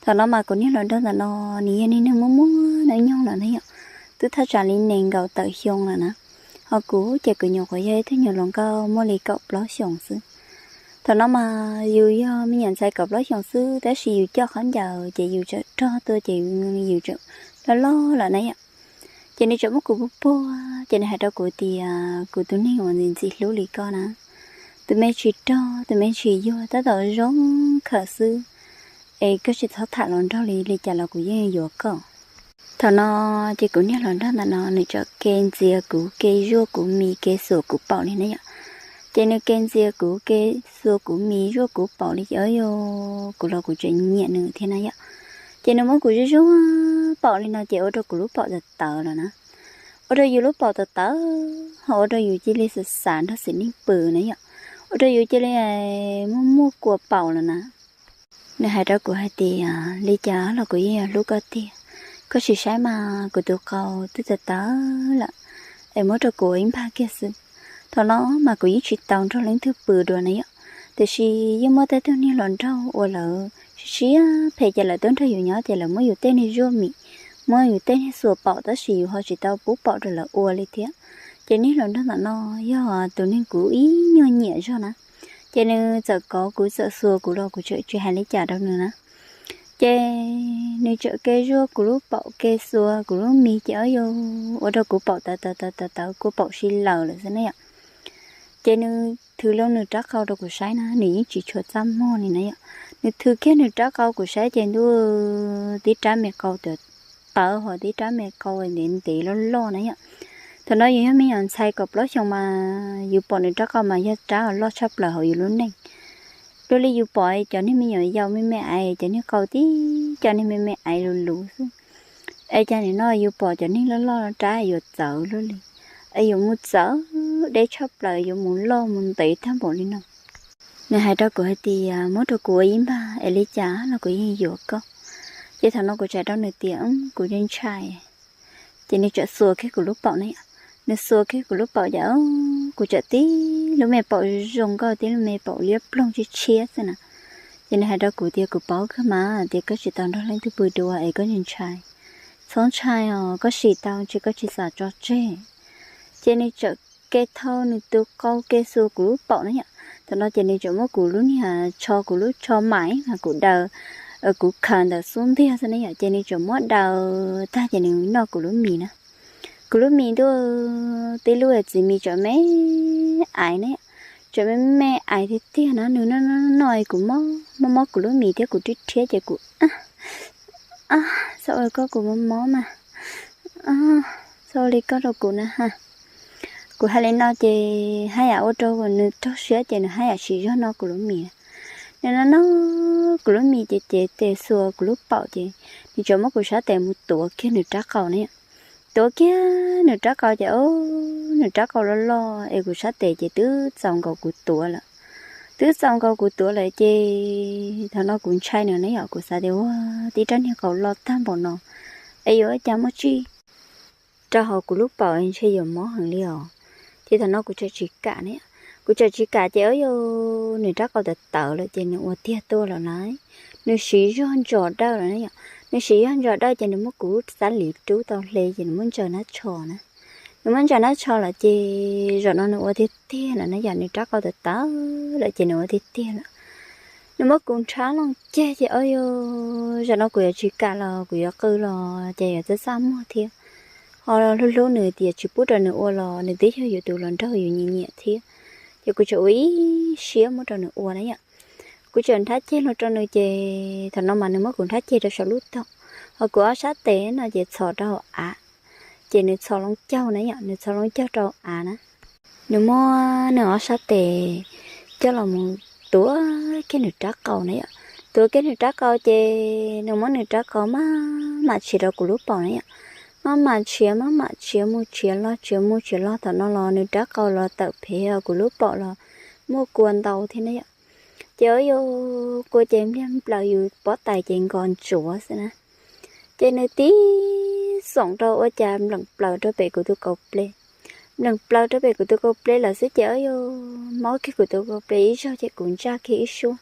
Thaum no mas kuv niag hluas nraug ntawm no nws yog niag neeg muaj muaj hnub nyoog lawm na yom, twb thaj tsam li nees nkaum tawm xyoo lawm na. Ho kuv ces kuv nyuam qhuav yog ib tug nyuag hluas nkauj muaj li kaum plaub xyoos xwb. Thaum no mas yus yog me nyuam ntxhais kaum plaub xyoos xwb, tab sis yus coj khaub ncaws ces yus tseem rog tuaj ces yus tseem loj loj lawm na yom. Ces nws tseem muab kuv puag puag, ces nws hais rau kuv tias, kuv tus neeg uas ntxim ntxim hlub li koj na, tus me tsis rog tus me tsis yuag tab tom zoo khawm xwb, es koj tsis txhob tham hluas nraug li, li cas los kuv yeej yuav koj. Thaum no ces kuv niag hluas nraug ntawm no nws txawm ke ntxias kuv, ke zuaj kuv mis, ke xuas kuv paum li na yom. Ces nws ke ntxias kuv, ke xuas kuv mis, zuaj kuv paum li ces, o yog kuv los kuv tseem nyiam nws thiab na yom. Ces nws muab kuv zuaj zuaj paum li no ces ua rau kuv lub paum tawv tawv lawm na. Ua rau yus lub paum tawv tawv, ho ua rau yus cia li xav xav nrog xim neej pw na yom. Ua rau yus cia li muaj muaj kua paum lawm na. Nws hais rau kuv hais tias, li cas los kuv yeej yuav hlub koj tiag. Koj sim saib mas kuv tus qau twb tawv tawv lawm, es muab rau kuv ua ib npag kiag xwb. Thaum no mas kuv yeej tsis tau nrog leej twg pw dua na yom. Tiam sis yeej muaj tej tug niag hluas nraug uas lawv siab siab phem ces lawv tuaj nrog yus nyob ces lawv muab yus tej niag zuaj mis, muab yus tej niag xuas paum, tab sis yus ho tsis tau pub paum rau lawv ua li thiab. Ces niag hluas nraug ntawm no yog tus neeg kuv ib nyuag nyiam zog na. Ces nws txawm kov kuv txawm xuas kuv los kuv tseem tsis hais li cas rau nws na. Ces nws txawm ke zuaj kuv lub paum, ke xuas kuv lub mis ces, o yog ua rau kuv paum tawv tawv tawv tawv tawv, kua paum si lawm lawm xwb na yom. Ces nws thws loo nws rab qau rau kuv saib na, nws yeej tsis tshua txaj muag li na yom. Nws thws kiag nws rab qau kuv saib ces ntuj, tib rab me qau tawv tawv ho tib rab me qau ntev ntev loj loj na yom. Thaum no yus yog me nyuam ntxhais kaum plaub xyoos mas yus pom nws rab qau mas yog rab loj tshaj plaws hauv yus lub neej. Luag li yus pom cov niag me nyuam yaus me me aiv, cov niag qau tib co niag me me aiv luv luv xwb. Es cas nim no yus pom cov neeg loj loj rab yuav txawv luaj li, es yuav mus txawv deb tshaj plaws, yuav mus loj mus ntev tag npaum li no. Nws hais rau kuv hais tias muab rau kuv ua ib npag es li cas los kuv yeej yuav koj. Ces thaum no kuv txawm rau nws tias, kuv yeej ntshai. Ces nws txawm xuas kiag kuv lub paum na yom. Nws xuas kiag kuv lub paum ces kuv txawm tib lub me paum zoo nkauj, tib lub me paum liab ploog tshiab tshiab xwb na. Ces nws hais rau kuv tias, kuv paub kawg mas tias koj tsis tau nrog leej twg pw dua es koj ntshai ntshai. Txhob ntshai os, koj sim tau ntshe koj tsis xav tso tseg. Ces nws txawm ke thau nws tus qau ke xuas kuv lub paum na yom. Thaum no ces nws txawm muab kuv lub niag tsho, kuv lub tsho mam mas kuv daws, kuv khaws ntawm xub ntiag xwb na yom, ces nws txawm muab daws tag ces nws noj kuv lub mis na. Kuv lub mis ntuj, tib lub txiv mis txawm me aiv na yom, txawm me me aiv tiag tiag na, nws noj noj kuv mob mob kuv lub mis thiab kuv rhiab rhiab ces kuv a, xav ua koj kuv mob mob mas, xav ua li koj rau kuv na ha. Kuv hais li no ces haj yam ua rau nws raug siab ces nws haj yam siv zog noj kuv lub mis. Nws noj noj kuv lub mis ces cev tes xuas kuv lub paum ces nws txawm muab kuv sab tes mus tuav kiag nws rab qau na yom. Tuav kiag nws rab qau ces, o, nws rab qau loj loj es kuv sab tes ces twb txaus nkaus kuv tuav lawm. Twb txaus nkaus kuv tuav lawm ces thaum no kuv ntshai nws na yom, kuv xav tias ua tib rab niag qau loj tag npaum no es yuav ua cas muaj tsij rau hauv kuv lub paum ntshe yuav mob heev li os. Ces thaum no kuv txawm tsis kam na, kuv txawm tsis kam ces, o yog, nws rab qau tawv tawv lawm ces nws ua tiag tuaj lawm lauj. Nws siv zog ntsos dawj lawm na yom, nws siv zog ntsos dawj ces nws muab kuv lub xab lis rub tau hle ces nws muab ntsaws nab tsho na. Nws muab ntsaws nab tsho lawm ces zaum no nws ua tiag tiag lawm na yom, nws rab qau tawv tawv lawm ces nws ua tiag tiag lawm. Nws muab kuv ntshab loo ceg ces, o yog, zaum no kuv yuav tsis kam los kuv yuav qw los ces yuav txaj txaj muag thiab. Ho hlub hlub nws tias tsis pub rau nws ua los nws twb yog yus tus hluas nraug yus nyiam nyiam thiab. Ces kuv tseem ua ib siab muab rau nws ua na yom. Kuv tseem nrhab ceg los rau nws ces thaum no mas nws muab kuv nrhab ceg rau saum lub tog, ho kuv ob sab tes no ces txhos rau hauv av. Ces nws txhos loo caug na yom, nws txhos loo caug rau av na. Nws muab nws ob sab tes coj los mus tuav kiag nws rab qau na yom. Tuav kiag nws rab qau ces nws muab nws rab qau maj mam tshiav rau kuv lub paum na yom. Maj mam tshiav, maj mam tshiav mus tshiav los, tshiav mus tshiav los, thaum no los nws rab qau los tawm phev, kuv lub paum los muaj kua ntau thiab na yom. Ces, o yog, kua ces npliag nplaws yus pob tais ces nkos ntsuav xwb na. Ces nws tib xoom rau ua cas npleem plaws rau pem kuv tus kaus ples. Npleem plaws rau pem kuv tus kaus ples lawm xwb ces, o yog, mob kiag kuv tus kaus ples ib zaug ces kuv ntsaj kiag ib suab.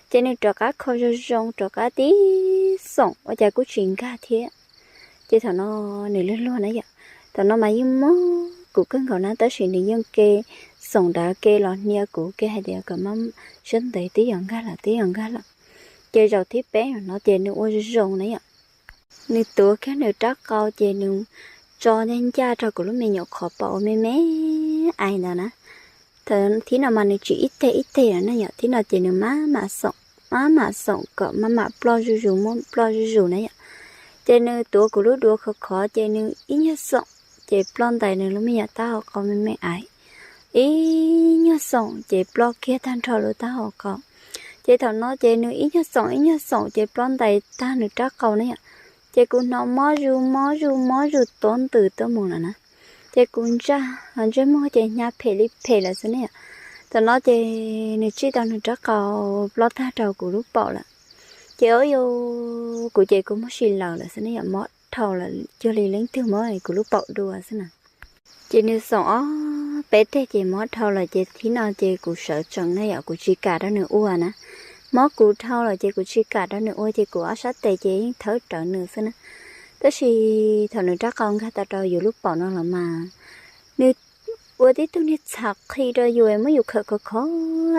Ces nws rov qab kho zoo zoo, rov qab tib xoom ua cas kuj tsis nkag thiab. Ces thaum no nws luag luag na yom, thaum no mas yeej mob kuv kawg nkaus na, tab sis nws yeej ke xoom dav ke los hnia kuv ke hais tias kom maj siab ntev, twb yog nkag lawm, twb yog nkag lawm. Ces zaum thib peb no ces nws ua zoo zoo na yom, nws tuav kiag nws rab qau ces nws tso ncaj ncaj rau kuv lub me nyuam qhov paum ua me me ais ntawd na. Thib no mas nws tsis ib teg ib teg na yom, thib no ces nws maj mam xoom, maj mam xoom kom maj mam ploj zuj zus, muab ploj zuj zus na yom. Ces nws tuav kuv lub duav khov khov ces nws ib nyuag xoom ces ploj ntais nws lub me nyuam taub hau qau me me ais, ib nyuag xoom ces ploj kiag tag nrho lub taub hau qau. Ces thaum no ces nws ib nyuag xoom ib nyuag xoom ces ploj ntais tag nws rab qau na yom. Ces kuv hnov mob zuj mob zuj mob zuj tuab ntws tuaj mus lawm na. Ces kuv ntsaj ntsej muag ces hnyav phem li phem lawm xwb ne yom. Thaum no ces nws tsij tau nws rab qau ploj tag rau kuv lub paum lawm. Ces o yus, kuv ces kuv muab si laws lawm xwb ne yom, mob dhau lawm cuag li leej twg muab kuv lub paum dua xwb na. Ces nws xoom ob peb teg ces mob dhau lawm ces thib no ces kuv sawv tsees na yom, kuv tsis kam rau nws ua na. Mob kuv dhau lawm ces kuv tsis kam rau nws ua ces kuv ob sab tes ces yeej thawb rawv nws xwb na. Tab sis thaum nws rab qau nkag tau rau yus lub paum no los mas nws ua tib tug niag txham qhi rau yus, muab yus khawm khov khov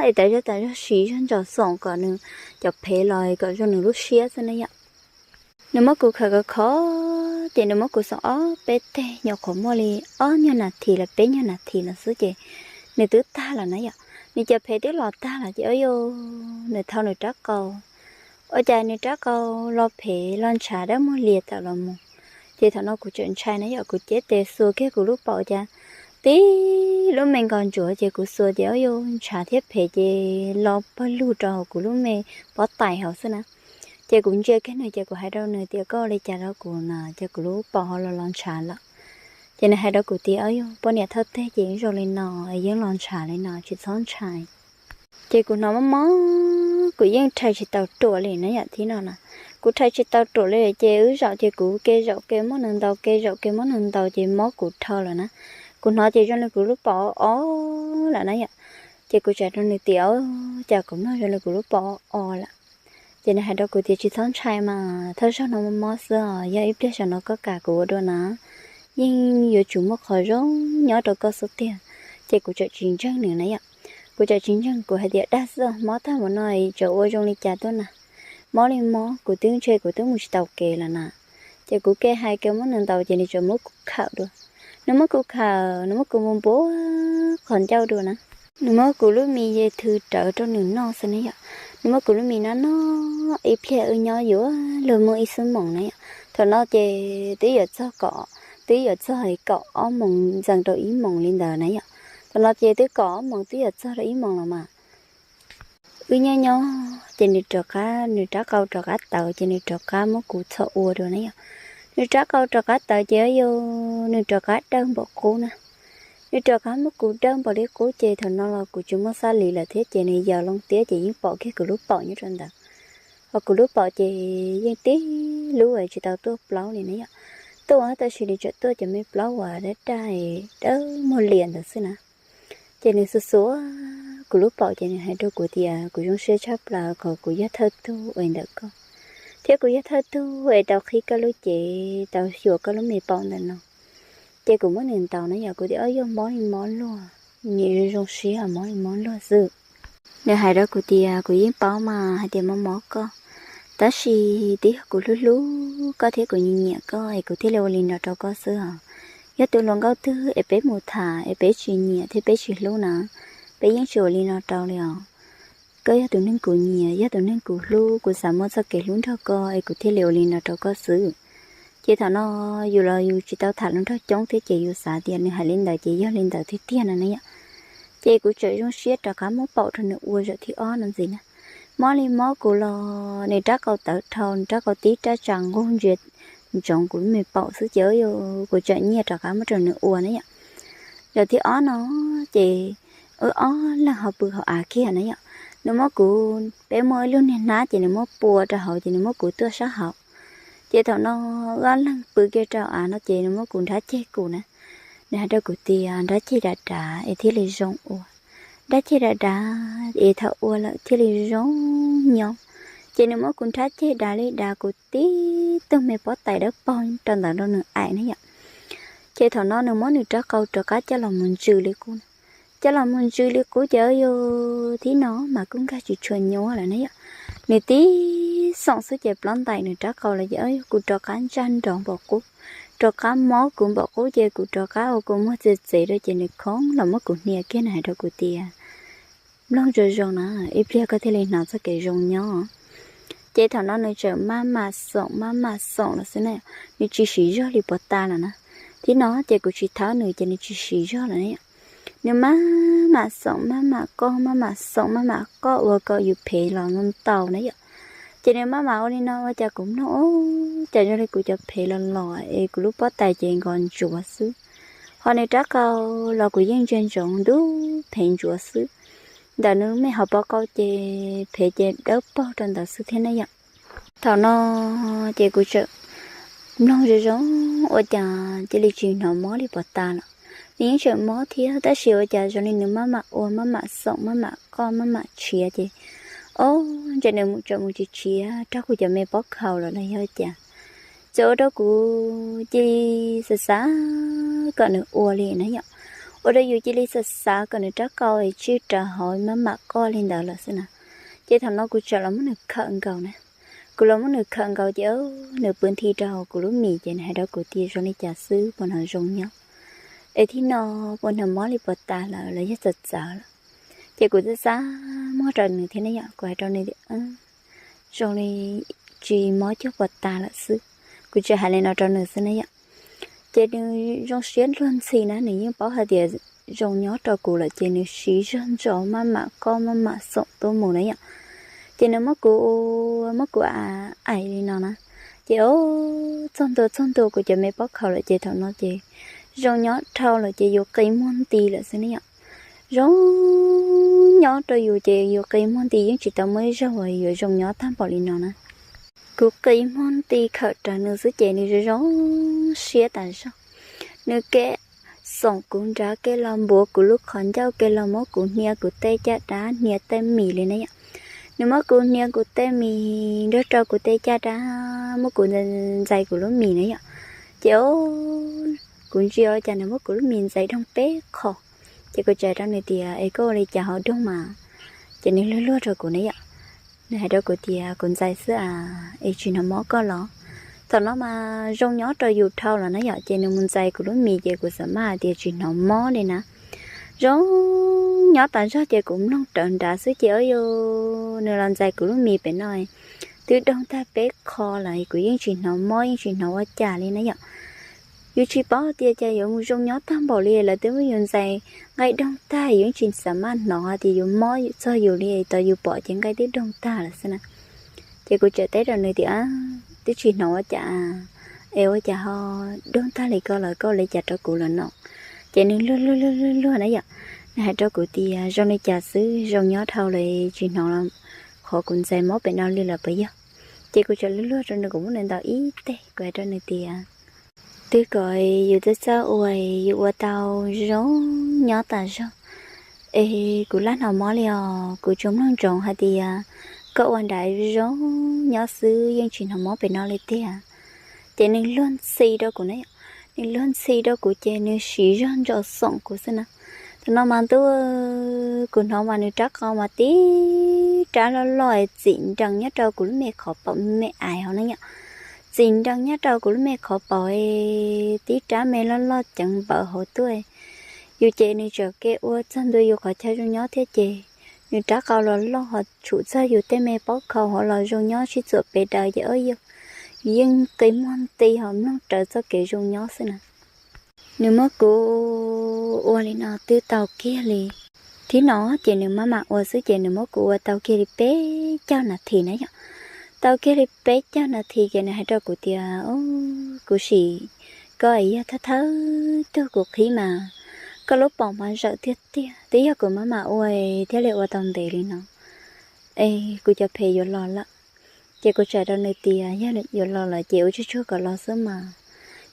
es tas zog tas zog siv zog ntsos xoom kom nws cov phev los kom zoo nws lub siab xwb na yom. Nws muab kuv khawm khov khov ces nws muab kuv xoom ob peb teg nyuam qhuav muaj li ob nyuag nas this los peb nyuag nas this los xwb ces nws twb tag lawm na yom. Nws cov phev twb los tag lawm ces o yus, nws thau nws rab qau, ua cas nws rab qau lo phev lo ntshav dawb muag lias tawm los mus. Ces thaum no kuv tseem ntshai na yom, kuv cev tes xuas kiag kuv lub paum cas tib lub me nkos ntsuav ces kuv xuas ces o yus, ntshav thiab phev ces lo pawg lug rau hauv kuv lub me pob tais hauv xwb na. Ces kuv ntsia kiag nws ces kuv hais rau nws tias koj ua li cas rau kuv na, ces kuv lub paum ho los los ntshav lawm. Ces nws hais rau kuv tias o yus, poj niam thawj teg ces yeej zoo li no, yeej los ntshav li no, tsis txhob ntshai. Ces kuv hnov mob mob, kuv yeej rhais tsis tau ruam li na yom, thib no na. Kuv rhais tsis tau ruam li ces wb zaum ces kuv ke zaum ke muab nws ntaus, ke zaum ke muab nws ntaus ces mob kuv dhau lawm na. Kuv hnov ces zoo li kuv lub paum o lawm na yom. Ces kuv txawm hais rau nws tias o, cas kuv mloog zoo li kuv lub paum o lawm. Ces nws hais rau kuv tias tsis txhob ntshai mas, thawj zaug no mob mob xwb os, yog ib pliag saum no koj kam kuv ua dua na, yeej yuav tsum muaj qhov zoo nyob rau koj xub tiag. Ces kuv txawm tsis ntseeg nws na yom. Kuv txawm tsis ntseeg, kuv hais tias dag xwb, mob tag mus no tseem ua zoo li cas tuaj na. Mob li mob, kuv twb ntshe kuv twb mus tsis tau kev lawm na. Ces kuv ke hais ke muab nws ntaus ces nws txawm muab kuv khawm dua. Nws muab kuv khawm, nws muab kuv npuav npuav qhov ncauj dua na. Nws muab kuv lub mis ces thw rawv rau nws noj xwb ne yom. Nws muab kuv lub mis no noj ib pliag wb nyob yuav luag muaj ib xuab moos na yom. Thaum no ces twb yuav txog kom, twb yuav txog kaum ob moos ntxees rau ib moos li ntawd na yom. Thaum no ces twb kaum ob moos twb yuav txog rau ib moos los mas wb nyob nyob ces nws rov qab, nws rab qau rov qab tawv ces nws rov qab muab kuv txhom ua dua na yom. Nws rab qau rov qab tawv ces o yus, nws rov qab dawb npaum qub na. Nws rov qab muab kuv dawb npaum li qub ces thaum no los kuv tsis muaj xab lis lawm thiab ces nws yaws loo tiab ces yeej pom kiag kuv lub paum nyob rau ntawd. Ho kuv lub paum ces yeej tib lub tsis tau tuaj plaub li na yom. Tuaj tab sis nws tseem tuaj cov me plaub uas daj daj dawb muag lias ntawd xwb na. Ces nws xuas xuas kuv lub paum ces nws hais rau kuv tias kuv zoo siab tshaj plaws qhov kuv yog thawj tug uas ntawm koj, thiab kuv yog thawj tug es tau qhib koj lub cev, tau xyuas koj lub me paum ntawm no. Ces kuv muab nws ntaus na yom, kuv tias o yog mob li mob luag, nyiam zoo zoo siab mob li mob luag xwb. Nws hais rau kuv tias kuv yeej paub mas hais tias mob mob koj, tab sis twb yog kuv hlub hlub koj thiab kuv nyiam nyiam koj es kuv thiaj li ua li no rau koj xwb os. Yog tus hluas nkauj twg es peb mus tham es peb tsis nyiam thiab peb tsis hlub na, peb yeej tsis ua li no rau li os. Koj yog tus neeg kuv nyiam, yog tus neeg kuv hlub, kuv xav muaj txoj kev hlub nrog koj es kuv thiaj li ua li no rau koj xwb. Ces thaum no yus los yus tsis tau tham hluas nraug coob thiab ces yus xav tias nws hais li ntawd ces yog li ntawd tiag tiag no ne yom. Ces kuv tseem zoo siab rov qab muab paum rau nws ua zaum thib ob no ntxiv na. Mob li mob kuv los nws rab qau tawv dhau, nws rab qau tib rab tsa nqug ntsia ntsoov kuv lub me paum xwb ces kuv tseem nyiag rov qab muab rau nws ua na yom. Zaum thib ob no ces wb ob leeg ho pw hauv av kiag na yom. Nws muab kuv, peb muaj ib lub niag hnab ces nws muab pua rau hauv ces nws muab kuv tuaj sab hauv. Ces thaum no wb ob leeg pw kiag rau av no ces nws muab kuv nrab ceg kuv na. Nws hais rau kuv tias nrab ceg dav dav es thiaj li zoo ua. Nrab ceg dav dav es thaum ua lawm thiaj li zoo nyob. Ces nws muab kuv nrhab ceg dav li dav, kuv tib tug me pob tais dawb paug rau ntawm rau nws aim na yom. Ces thaum no nws muab nws rab qau rov qab coj los mus ntsws li qub. Coj los mus ntsws li qub ces yog thib no mas kuj nkag tsis tshua nyuaj lawm na yom. Nws tib xoom xwb ces plob ntais nws rab qau los ces yog kuv rov qab ntsaj nrov npaum qub, rov qab mob kuv npaum qub ces kuv rov qab ua kua muag txias txev rau ces nws khoov los muab kuv hnia kiag, nws hais rau kuv tias, mloog zoo zoo na, ib pliag koj thiaj li hnov txoj kev zoo nyob. Ces thaum no nws txawm maj mam xoom maj mam xoom lawm xwb na, nws tsis siv zog li puas tas lawm na. Thib no ces kuv tsis thawb nws ces nws tsis siv zog lawm na yom. Nws maj mam xoom maj mam qoj, maj mam xoom maj mam qoj ua kom yus phev los ntau na yom. Ces nws maj mam ua li no ua cas kuv mloog ua cas zoo li kuv cov phev los los es kuv lub pob tais ces nkos ntsuav xwb. Ho nws rab qau los kuv yeej ntsia ntsoov ntuj phev ntsuav xwb. Ntawm nws me hauv paus qau ces phev ces dawb paug rau ntawd xwb thiab na yom. Thaum no ces kuv txawm mloog zoo zoo ua cas cia li tsis hnov mob li puas tas lawm. Nws yeej tseem mob thiab tab sis ua cas zoo li nws maj mam ua maj mam xoom maj mam qoj maj mam tshiav ces, o, ntshe nws mus tseem mus tsis tshiav raug kuv cov me pob khaus lawm los yog cas. Txawm ua rau kuv cia li xav xav kom nws ua li na yom. Ua rau yus cia li xav xav kom nws rab qau tsij rau hauv maj mam qoj li ntawd lawm xwb na. Ces thaum no kuv txawm los muab nws khawm nkaus na. Kuv los muab nws khawm nkaus ces nws pw nthi rau hauv kuv lub mis ces nws hais rau kuv tias zoo li cas xwb puas hnov zoo nyob, es thib no puas hnov mob li puas tas lawm los yog txawv txawv lawm. Ces kuv txawm xa muag rau nws thiab ne yom, kuv hais rau nws tias zoo li tsis mob cuag puas tas lawm xwb. Kuv tsuas hais li no rau nws xwb ne yom. Ces nws zoo siab luag ntxhi na, nws yeej paub hais tias zoo nyob rau kuv lawm ces nws siv zog ntso maj mam qoj maj mam xoom tuaj mus na yom. Ces nws muab kuv ua, muab kuv aim li no na. Ces o, txog ntua txog ntua kuv cov me pob khaus lawm ces thaum no ces zoo nyob dhau lawm ces yus qi muag nti lawm xwb ne yom. Zoo nyob rau yus ces yus qi muag nti yeej tsis tau muaj ib zaug uas yuav zoo nyob tag npaum li no na. Kuv qi muag nti khawm raws nws xwb ces nws zoo zoo siab tas zog. Nws ke xoom kuv nrad, ke los npuav kuv lub qhov ncauj, ke los muab kuv hnia kuv tej caj dab, hnia tej mis li na yom. Nws muab kuv hnia kuv tej mis, nrog rau kuv tej caj dab, muab kuv ntxais kuv lub mis na yom. Ces o, kuv ntsia ua cas nws muab kuv lub mis ntxais doog peb qho. Ces kuv txawm rau nws tias es koj ua li cas ho doog mas. Ces nws luag luag rau kuv ne yom. Nws hais rau kuv tias kuv ntxais xwb as es tsis hnov mob koj los. Thaum no mas zoo nyob rau yus dhau los na yom, ces nws mus ntxais kuv lub mis ces kuv xav maj hais tias tsis hnov mob li na. Zoo nyob tas zog ces kuv mloog rawv nrad xwb ces o, yus nws los ntxais kuv lub mis pem no twb doog tag peb qho lawm, kuv yeej tsis hnov mob yeej tsis hnov ua cas li na yom. Yus tsis paub tias cas yuav mus zoo nyob tag npaum li, lawv twb muab yus ntxais nqaij doog tag, yus yeej tsis xav maj hnov tias yuav mob txog yus li, tau yus pom ces nqaij twb doog tag lawm xwb na. Ces kuv txawm teb rau nws tias twb tsis hnov ua cas, es ua cas ho doog tag li ko lawm, koj ua li cas rau kuv lawm no. Ces nws luag luag luag luag na yom. Nws hais rau kuv tias zoo li cas xwb, zoo nyob dhau lawm tsis hnov qhov kuv ntxais mob pem no li lawm puas yog. Ces kuv txawm luag luag rau nws, kuv muab nws ntaus ib teg, kuv hais rau nws tias twb kom yus txawj txawj ua, yus ua tau zoo nyob tas zog. Es kuv laj hnov mob li os, kuv tsuas mloog ntsoov hais tias koj ua nrad zoo nyob xwb yeej tsis hnov mob pem no li tiag. Ces nws luag ntxhi rau kuv na, nws luag ntxhi rau kuv ces nws siv zog ntso xoom kuv xwb na. Thaum no mas ntuj, kuv hnov mas nws rab qau mas tib rab loj loj txim nrees nyob rau kuv lub me qhov paum me ais hauv na yom. Txim nrees nyob rau kuv lub me qhov paum, tib rab me loj loj ceev npawv hauv tuaj. Yus ces nws txawm ke ua txog ntua yus qhov chaw zoo nyob thiab ces nws rab qau los loj ho tshum txog yus tej me pob khaus hauv los zoo nyob sib txuam pes daws ces o, yus yeej qi muag nti ho mloog rawv txoj kev zoo nyob xwb na. Nws muab kuv ua li no twb tau kiag li. Thib no ces nws maj mam ua xwb ces nws muab kuv ua tau kiag li peb caug nas this na yom. Tau kiag li peb caug nas this ces nws hais rau kuv tias, kuv sim koj es yog thawj thawj tug kuv qhib mas koj lub paum mas zawm tiag tiag, twb yog kuv maj mam ua thiaj li ua tau ntev li no, es kuv cov phem yuav los lawm. Ces kuv txawm rau nws tias yog yuav los lawm ces ua tsuag tsuag kom los xwb mas.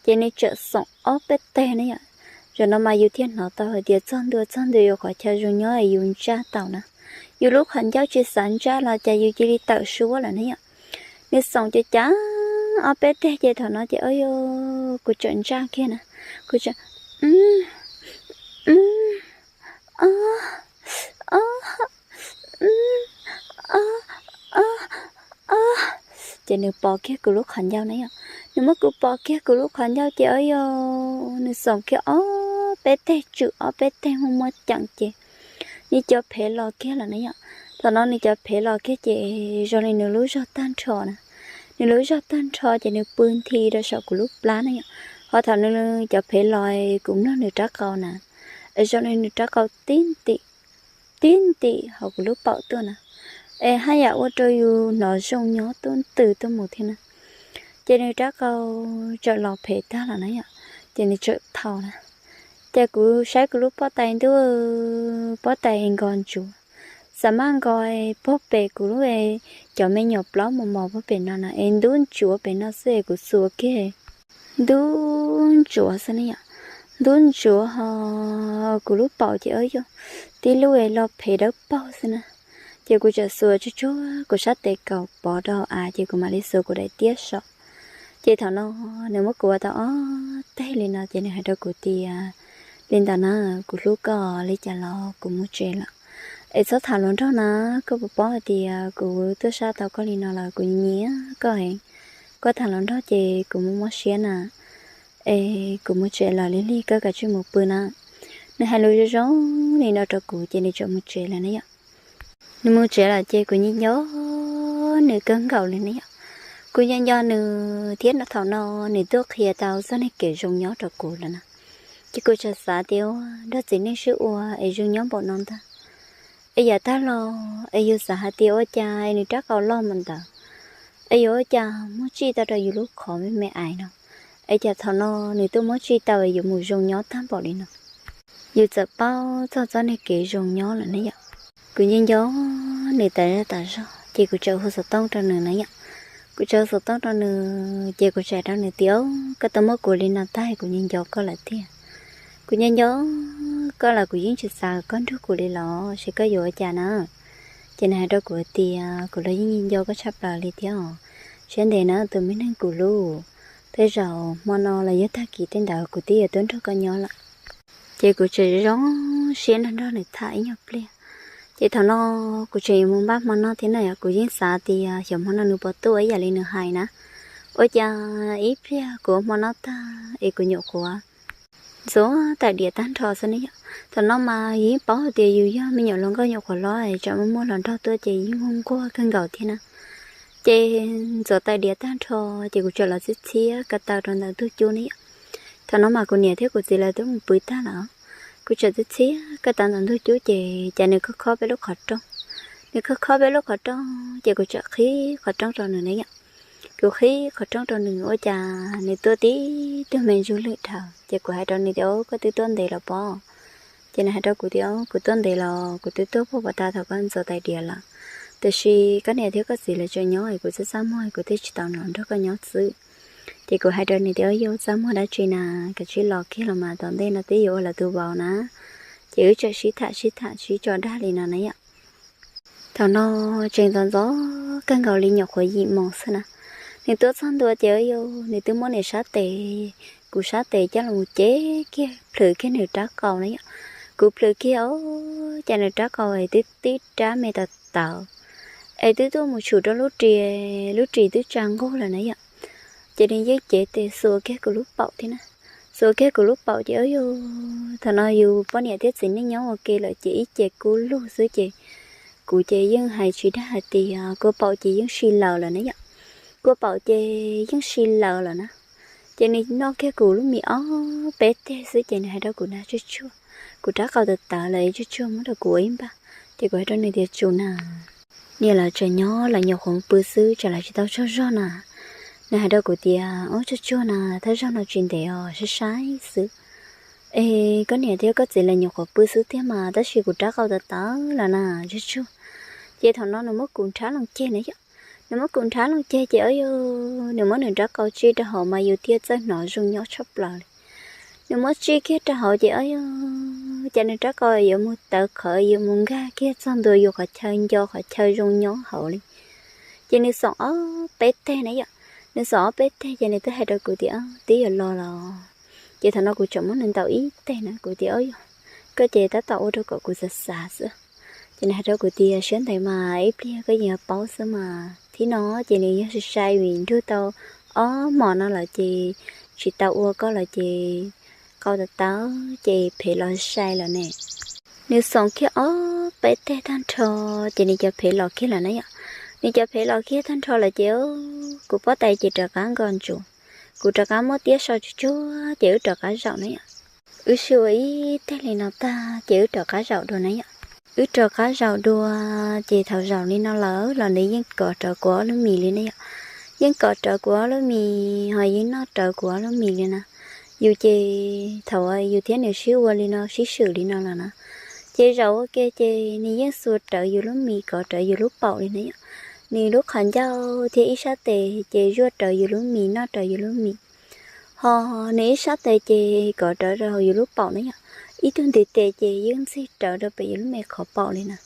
Ces nws txawm xoom ob peb teg na yom. Zaum no mas yus thiaj hnov tau hais tias txog ntua txog ntua yus qhov chaw zoo nyob es yus ntsaj tau na. yus lub qhov ncauj tsis xav ntsaj los cas yus cia li tawm suab lawm na yom. Nws xoom cav cav ob peb teg ces thaum no ces o yog kuv tseem ntsaj kiag na, kuv tseem o, o, o, ces nws pos kiag kuv lub qhov ncauj na yom. Nws muab kuv pos kiag kuv lub qhov ncauj ces o yog nws xoom kiag ob peb teg, tswm ob peb teg muaj muaj ceem ces nws cov phev los kiag lawm na yom. Thaum no nws cov phev los kiag ces zoo li nws lub zog tag nrho na, nws lub zog tag nrho ces nws pw nthi rau saum kuv lub plab na yom. Ho thaum nws cov phev los kuv mloog nws rab qau na, es zoo li nws rab qau tib ntim tib ntim hauv kuv lub paum tuaj na, es haj yam ua rau yus hnov zoo nyob tuaj ntws tuaj mus thiab na. Ces nws rab qau txawm los phem tag los na yom, ces nws txawm thau na. Ces kuv saib kuv lub pob tais ntuj, pob tais nkos ntsuav, xav maj nkos pog pem kuv lub, cov me nyuam plaub mos mos pog pem no na es ntub ntsuav pem no xwb es kuv xuas kiag ntub ntsuav xwb ne yom. Ntub ntsuav ho kuv lub paum ces o yog tib lub es los phem dawb paug xwb na. Ces kuv txawm xuas tsuag tsuag kuv sab tes kaum pov rau hauv av ces kuv mam li xuas kuv daim tiab so. Ces thaum no nws muab kuv ua tau ob teg li no ces nws hais rau kuv tias, li ntawd na, kuv hlub koj li cas los kuv mus tsev lawm, es txhob tham hluas nraug na, koj puas paub hais tias kuv tuaj sab tau koj li no lawm kuv nyiam koj heev, koj tham hluas nraug ces kuv muaj mob siab na, es kuv mus tsev lawm, lig lig koj kav tsij mus pw na. Nws hais lus zoo zoo li no rau kuv ces nws txawm mus tsev lawm ne yom. Nws mus tsev lawm ces kuv nco nco nws kawg nkaus li ne yom. Kuv nco nco nws thiab no, thaum no nws tuaj qhia tau txoj neeg kev zoo nyob rau kuv lawm na. Ces kuv txawm xav tias ua nrog txiv neej sib ua es zoo nyob npaum no ntag, es yav tag los es yus xav hais tias ua cas es nws rab qau loj mus ntawd, es yuav ua cas muab tsij tau rau yus lub qhov me me ais no, es cas thaum no nws tuaj muab tsij tau es yuav mus zoo nyob tag npaum li no. Yus txawm paub txog txoj neeg kev zoo nyob lawm ne yom. Kuv nco nco nws tas zog tas zog ces kuv txawm hu xov tooj rau nws na yom. Kuv txawm hu xov tooj rau nws ces kuv txawm hais rau nws tias, koj tuaj muab kuv li no tag kuv nco nco koj lawm tiag. Kuv nco nco koj los kuv yeej tsis xav koj nrug kuv li los, seb koj yuav ua cas na. Ces nws hais rau kuv tias, kuv los yeej nco nco koj tshaj plaws li thiab os, siab ntev na tus me neeg kuv hlub. Tej zaum hmo no los yog tag kis tej ntawd kuv twb yuav tuaj nrog koj nyob lawm. Ces kuv tseem zoo siab nrog nrog nws tham ib nyuag pliag. Ces thaum no kuv tseem yuav mus npaj hmo noj thiab na, kuv yeej xav tias xyov hmo no nws puas tuaj ib yam li nws hais na. Ua cas ib pliag kuv ua hmo noj tag es kuv nyuam qhuav ntxuav tais diav tag nrho xwb ne yom. Thaum no mas yus yeej paub hais tias yus yog me nyuam hluas nkauj nyuam qhuav hlob es tseem muaj muaj hluas nraug tuaj ces yeej nquag nquag kawg nkaus thiab na. Ces ntxuav tais diav tag nrho ces kuv txawm los txhiab txhiab ko taw rau ntawm ntug cub ne yom. Thaum no mas kuv niam thiab kuv txiv lawv twb mus pw tag lawm. Kuv txawm txhiab txhiab ko taw ntawm ntug cub ces cas nws khob khob peb lub qhov rooj. Nws khob khob peb lub qhov rooj ces kuv txawm qhib qhov rooj rau nws ne yom. Kuv qhib qhov rooj rau nws ua cas nws tuaj tib tug me ntsuj lwm dhawv ces kuv hais rau nws tias, koj twb tuaj ntev los pob? Ces nws hais rau kuv tias, kuv tuaj ntev los, kuv twb tuaj puag pas tas thaum koj ntxuav tais diav lawm. Tiam sis koj niam thiab koj txiv lawv tseem nyob es kuv txaj txaj muag kuv thiaj tsis tau los nrog koj nyob xwb. Ces kuv hais rau nws tias, yog txaj muag dab tsi na, kav tsij los kiag los mas, tom ntej no twb yuav ua lawv tus vauv na. Ces wb txawm sib tham sib tham sib tso dag li no na yom. Thaum no tseem ntxov ntxov kawg nkaus li nyuam qhuav yim moos xwb na. Nws tuaj txog ntua ces yog nws twb muab nws sab tes, kuv sab tes coj los cev kiag plhws kiag nws rab qau na yom. Kuv plhws kiag os, cas nws rab qau es twb tib rab me tawv tawv, es twb tuaj mus tshum rau lub ris, lub ris twb tsa nqug lawm na yom. Ces nws yeej cev tes xuas kiag kuv lub paum thiab na. Xuas kiag kuv lub paum ces yog thaum no yus poj niam thiab txiv neej nyob ua ke lawm ces ib ce kub lug xwb ces kuv ces yeej hais tsis dag hais tias kua paum ces yeej si laws lawm na yom. Kua paum ces yeej si laws lawm na. Ces nws noj kiag kuv lub mis ob peb teg xwb ces nws hais rau kuv na, tsuag tsuag, kuv rab qau tawv tawv lawm, tsuag tsuag muab rau kuv ua ib npaj. Ces kuv hais rau nws tias, tsuag na, niam lawv tseem nyob, lawv nyuam qhuav pw xwb, tsam lawv tsis tau tsaug zog na. Nws hais rau kuv tias, ub, tsuag tsuag na, thawj zaug no tsis ntev os, saib saib xwb. Es koj niam thiab koj txiv lawv nyuam qhuav pw xwb tiag mas, tab sis kuv rab qau tawv tawv lawm na, tsuag tsuag. Ces thaum no nws muab kuv nrhab loo ceg na yom. Nws muab kuv nrhab loo ceg ces yog nws muab nws rab qau tsij rau hauv mas yus thiaj txawj hnov zoo nyob tshaj plaws li. Nws muab tsij kiag rau hauv ces yog Cas nws rab qau yuav mus tawv qhawv yuav mus nkag kiag txog ntua yus qhov chaw nco qhov chaw zoo nyob hauv li. Ces nws xoom ob peb teg na yom, nws xoom ob peb teg ces nws twb hais rau kuv tias twb yuav los los. Ces thaum no kuv tseem muab nws ntaus ib teg na, kuv tias o yog koj ces tab tom ua rau kom kuv xav xav xwb. Ces nws hais rau kuv tias siab ntev mas ib pliag koj yeej yuav paub xwb mas. Thib no ces nws yog sai sai vim nrug tau ob hmos no lawm ces tsis tau ua koj lawm ces qau tawv tawv ces phem los sai lawm ne. Nws xoom kiag ob peb teg tag nrho ces nws cov phem los kiag lawm na yom. Nws cov phem los kiag tag nrho lawm ces kuv pob tais ces rov qab nkos ntsuav, kuv rov qab muab tiab so tsuag tsuag ces wb rov qab zaum na yom. Wb sib ua ib teg li no tag ces wb rov qab zaum dua na yom. Wb rov qab zaum dua ces thaum zaum li no lawm los nws yeej kov rawv kuv ob lub mis li na yom. Yeej kov rawv kuv ob lub mis ho yeej noj rawv kuv ob lub mis li na. Yus ces thaum yus thiab nws sib ua li no sib swm li no lawm na, ces zaum ua ke ces nws yeej xuas rawv yus lub mis kov rawv yus lub paum li na yom. Nws lub qhov ncauj thiab ib sab tes ces zuaj rawv yus lub mis noj rawv yus lub mis, ho nws ib sab tes ces kov rawv rau hauv yus lub paum na yom. Ib tug ntiv tes ces yeej ntxig rawv rau pem yus lub me qhov paum li na.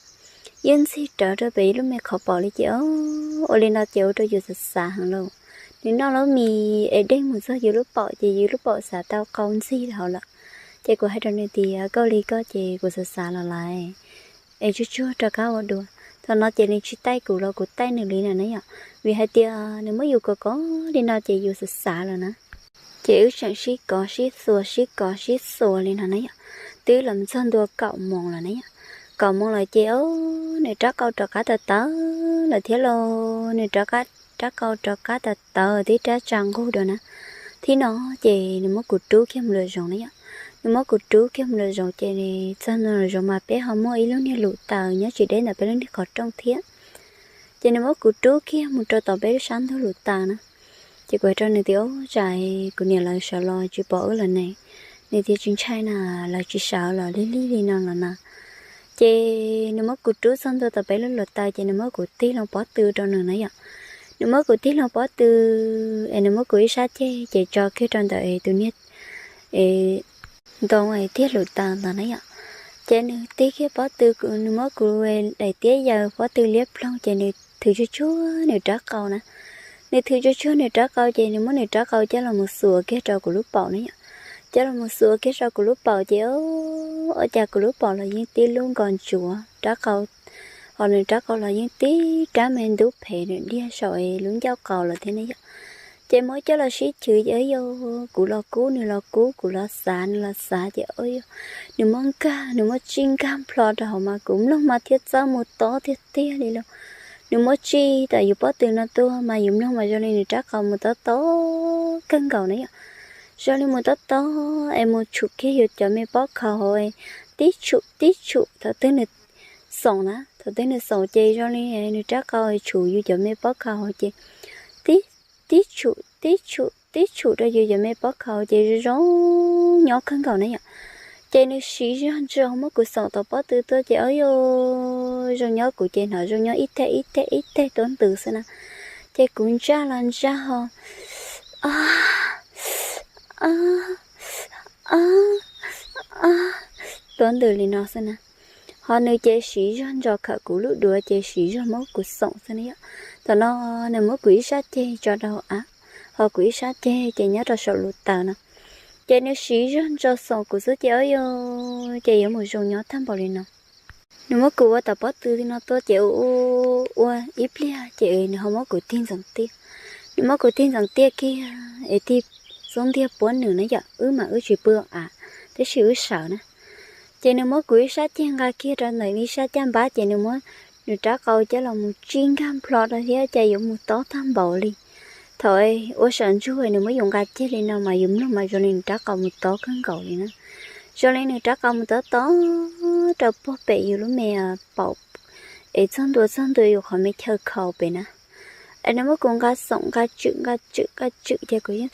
Yeej ntxig rawv rau pem yus lub me qhov paum li ces ua li no ces ua rau yus xav xav heev lauj. Nws noj lub mis es dej mus txog yus lub paum ces yus lub paum xav tau qau ntxig hauv lawm. Ces kuv hais rau nws tias koj ua li koj ces kuv xav xav los lawm, es tsuag tsuag rov qab ua dua. Thaum no ces nws tsis taij kuv los kuv taij nws li na na yom, vim hais tias nws muab yus kov kov li no ces yus xav xav lawm na. Ces wb tseem sib kov sib xuas sib kov sib xuas li no na yom, twb los txog ntua kaum moos lawm na yom. Kaum moos lawm ces nws rab qau rov qab tawv tawv lawm thiab lauj. Nws rab qau rov qab tawv tawv twb rab tsa nqug dua na. Thib no ces nws muab kuv rub kiag mus lawm zoov na yom. Nws muab kuv rub kiag mus lawm zoov ces txog ntua lawm zoov mas peb ho muaj ib lub niag lub taws nyob tsis deb ntawm peb lub niag qhov rooj thiab. Ces nws muab kuv rub kiag mus rau tom peb lub sab ntug lub taws na. Ces kuv hais rau nws tias ub, tsam kuv niam lawv sawv los tsis pom wb lawm ne. Nws tias tsis ntshai na, lawv tsis sawv los lig lig li no los na. Ces nws muab kuv rub txog ntua tom peb lub lub taws ces nws muab kuv tig loo pob tw rau nws na yom. Nws muab kuv tig loo pob tw es nws muab kuv ib sab ceg ces tso kiag rau ntawm tus niag ntoo tiag lub taws ntawd na yom. Ces nws tig kiag pob tw, nws muab kuv daim tiab yaws pob tw liab ploog ces nws thwv tsuag tsuag nws rab qau na. Nws thwv tsuag tsuag nws rab qau ces nws muab nws rab qau coj los mus xuas kiag rau kuv lub paum na yom. Coj los mus xuas kiag rau kuv lub paum ces ua cas kuv lub paum los yeej tib lub nkos ntsuav rab qau, ho nws rab qau los yeej tib rab me ntub phem nws diag saum lub ncauj qau los thiab ne yom. Ces muab coj los sib chwv ces yog kuv los kub nws los kub, kuv los xav nws los xav ces nws muab nkag, nws muab tsij nkag nplho rau hauv mas kuv mloog mas thiab txawb mus tob tiag tiag li lauj. Nws muab tsij tam yus pob tw no tuaj mas yus mloog mas zoo li nws rab qau mus tob tob kawg nkaus na yom. Zoo li mus tob tob es mus tshum kiag yus cov me pob khaus hauv, tib tshum tib tshum thaum twg nws xoom na, thaum twg nws xoom ces zoo li nws rab qau tshum yus cov me pob khaus hauv ces tib tshum tib tshum tib tshum rau yus cov me pob khaus ces zoo zoo nyob kawg nkaus na yom. Ces nws siv zog ntso muab kuv xoom tom pob tw tuaj ces yog zoo nyob kuv ces hnov zoo nyob ib teg ib teg ib teg tuab ntws xwb na. Ces kuv ntsaj los ntsaj ho tuab ntws li no xwb na. Ho nws ces siv zog ntso khawm kuv lub duav ces siv zog muab kuv xoom xwb na yom. Thaum no nws muab kuv ib sab ceg tso rau hauv av, ho kuv ib sab ceg ces nyob rau saum lub taws no. Ces nws siv zog ntso xoom kuv xwb ces yog ces yuav mus zoo nyob tag npaum li no. Nws muab kuv ua tom pob tw no tuaj ces ua ib pliag ces nws ho muab kuv tig ntxeev tiaj. Nws muab kuv tig ntxeev tiaj kiag es tig xub ntiag puab nws na yom, wb mas wb tsis pw av, tab sis wb sawv na. Ces nws muab kuv ib sab ceg nqa kiag rau ntawm ib sab caj npab ces nws muab nws rab qau coj los mus tsij nkag nplho rau thiab ces yuav mus tob tag npaum li. Thaum ua sam ntsug nws muab yus nqa ceg li no mas yus mloog mas zoo li nws rab qau mus tob kawg nkaus li na. Zoo li nws rab qau mus tob tob rau puag pem yus lub me paum es txog ntua txog ntua yus qhov me chaw khaus pem na. Es nws muab kuv nqa xoom nqa tswm nqa tswm nqa tswm ces kuv yeej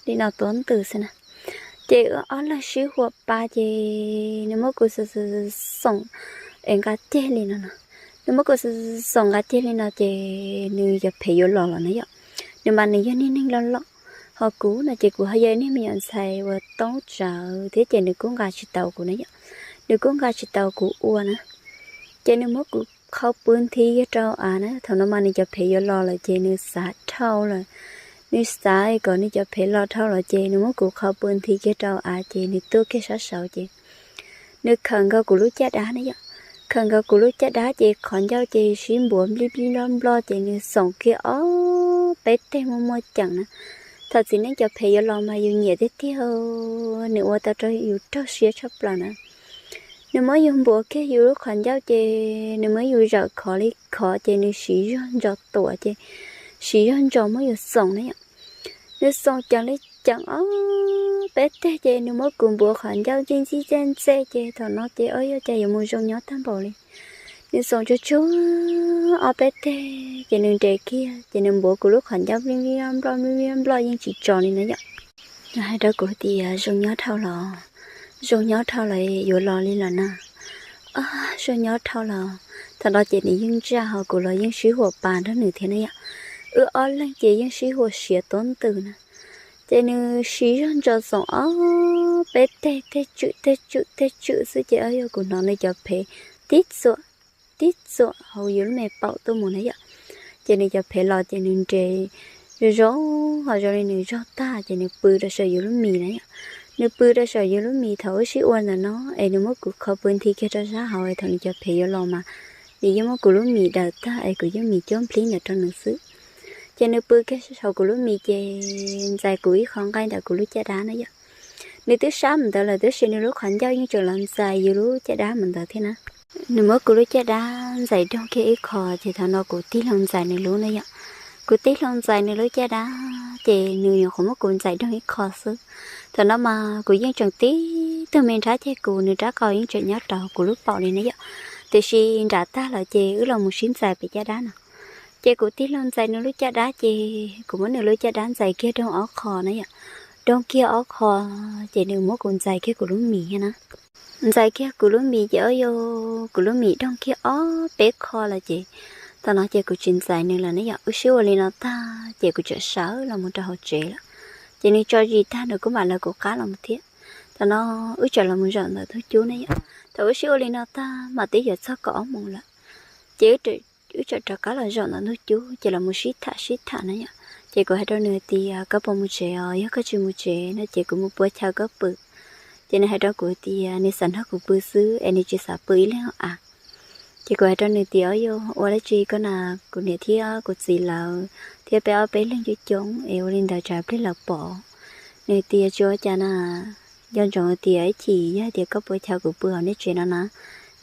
li no tuab ntws xwb na. Ces wb ob leeg sib huam pa ces nws muab kuv xoom es nqa ceg li no no. Nws muab kuv xoom nqa ceg li no ces nws cov phev yuav los lawm na yom. Nws mas nws yog niag neeg loj loj, ho kuv no ces kuv ho yog niag me nyuam ntxhais uas toob tsawv thiab ces nws kuj nqa tsis tau kuv na yom. Nws kuj nqa tsis tau kuv ua na. Ces nws muab kuv qhau pw nthi kiag rau av na. Thaum no mas nws cov phev yuav los lawm ces nws xav dhau lawm. Nws xav kom nws cov phev los dhau lawm ces nws muab kuv qhau pw nthi kiag rau av ces nws tuaj kiag sab saud ces nws khawm nkaus kuv lub caj dab na yom. Khawm nkaus kuv lub caj dab ces qhov ncauj ces sib npuav nplij nplij nploj nploj ces nws xoom kiag ob peb teg muaj muaj ceem na. Thaum txiv neej cov phev yuav los mas yus nyiam tiag tiag, nws ua tau rau yus raug siab tshaj plaws na. Nws muab yus npuav kiag yus lub qhov ncauj ces nws muab yus zawm khov li khov ces nws siv zog ntsos tuam ces siv zog ntsos muab yus xoom na yom. Nws xoom ceem li ceem ob peb teg ces nws muab kuv npuav qhov ncauj ntxij ntxij ntxej ntxej ces thaum no ces ob yog cas yuav mus zoo nyob tag npaum li. Nws xoom tsuag tsuag ob peb teg ces nws nres kiag ces nws npuav kuv lub qhov ncauj nplij nplij nploj nplij nploj yeej tsis tso li na yom. Nws hais rau kuv tias zoo nyob dhau los, zoo nyob dhau los yuav los li los na. Zoo nyob dhau los. Thaum no ces nws yeej ntsaj ho kuv los yeej sib huam pas nrog nws thiab na yom. Wb ob leeg ces yeej sib huam siav tuab ntws na. Ces nws siv zog ntsos xoom ob peb teg, teg tswm teg tswm teg tswm xwb ces ob yog kuv hnov nws cov phev tib txuam tib txuam hauv yus lub me paum tuaj mus na yom. Ces nws cov phev los ces nws nres zoo zoo, ho zoo li nws zog tag ces nws pw rau saum yus lub mis na yom. Nws pw rau saum yus lub mis thaum wb sib ua ntawm no es nws muab kuv qhau pw nthi kiag rau sab hauv es thaum nws cov phev yuav los mas nws yeej muab kuv lub mis daws tag es kuv yeej mis cuab nplib ntawm rau nws xwb. Ces nws pw kiag saum kuv lub mis ces ntxais kuv ib qho nqaij ntawm kuv lub caj dab na yom. Nws twb sab mus ntawd lawm tab sis nws lub qhov ncauj yeej tseem los ntxais yus lub caj dab mus ntawd thiab na. Nws muab kuv lub caj dab ntxais doog kiag ib qho ces thaum no kuv tig hlo ntxais nws lub na yom. Kuv tig hlo ntxais nws lub caj dab ces nws nyuam qhuav muab kuv ntxais doog ib qho xwb. Thaum no mas kuv yeej tseem tib tug me nrab ceg kuv, nws rab qau yeej tseem nyob rau kuv lub paum li na yom. Tiam sis nram tag lawm ces wb los mus sib ntxais pem caj dab no. Ces kuv tig hlo ntxais nws lub caj dab ces kuv muab nws lub caj dab ntxais kiag doog ob qho na yom. Doog kiag ob qho ces nws muab kuv ntxais kiag kuv lub mis thiab na. Ntxais kiag kuv lub mis ces ob yog kuv lub mis doog kiag ob peb qho lawm ces thaum no ces kuv tsis ntxais nws lawm na yom. Wb sib ua li no tag ces kuv txawm sawv los mus rau hauv tsev lawm. Ces nws tso zis tag nws kuj mam lawv kuv qab los mus thiab. Thaum no wb txawm los mus zaum ntawm ntug cub na yom. Thaum wb sib ua li no tag mas twb yuav txog kaum ob moos lawm. Ces wb txawm rov qab los zaum ntawm ntug cub ces los mus sib tham sib tham na yom. Ces kuv hais rau nws tias koj puas mus tsev os, yog koj tsis mus tsev no ces kuv mus pua chaw koj pw. Ces nws hais rau kuv tias nws xav nrog kuv pw xwb es nws tsis xav pw ib leeg hauv av. Ces kuv hais rau nws tias ob yog ua dab tsi koj na, kuv niam thiab kuv txiv lawv thiab peb ob peb leeg coob coob es ua li ntawd tsam pliag lawv pom. Nws tias tsis ua cas na, nco ntsoov tias ib chim yog hais tias koj pua chaw kuv pw hauv nej tsev no na,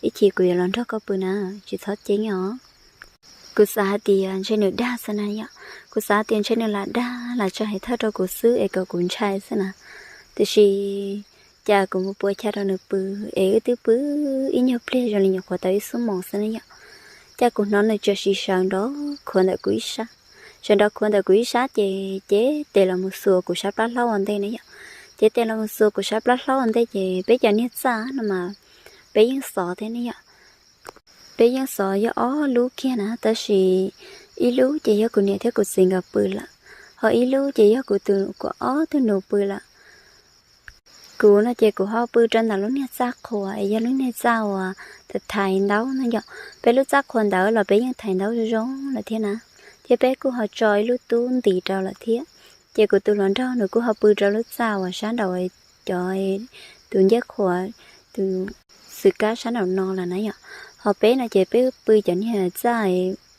ib chim kuv yuav los nrog koj pw na, tsis txhob ceeb os. Kuv xav hais tias ntshe nws dag xwb na yom. Kuv xav tias ntshe nws lam dag lam tso hais thawj rau kuv xwb es kom kuv ntshai xwb na. Tiam sis cas kuv mus pua chaw rau nws pw es wb twb pw ib nyuag pliag zoo li nyuam qhuav tau ib xuab moos xwb na yom. Cas kuv hnov nws txawm sim sawv nrov khuav ntawm kuv ib sab. Sawv nrov khuav ntawm kuv ib sab ces cev tes los mus xuas kuv sab plab hlaub ua ntej na yom. Cev tes los mus xuas kuv sab plab hlaub ua ntej ces peb cov niag txaj no mas peb yeej xov thiab ne yom. Peb yeej xov yog ob lub kiag na, tab sis ib lub ces yog kuv niam thiab kuv txiv nkawd pw lawm, ho ib lub ces yog kuv tus, kuv ob tug nus pw lawm. Kuv no ces kuv ho pw rau ntawm lub niag txaj qhuas es yog lub niag txaj uas thaiv ntaub no yom. Peb lub txaj qhuas ntawd los peb yeej thaiv ntaub zoo zoo lawm thiab na, thiab peb kuj ho tso ib lub tub ntis rau lawm thiab. Ces kuv tus hluas nraug nws kuj ho pw rau lub txaj uas sab nraum cov tus ncej qhuas, tus xwm kab sab nraum no lawm na yom. Ho peb no ces peb pw cov niag txaj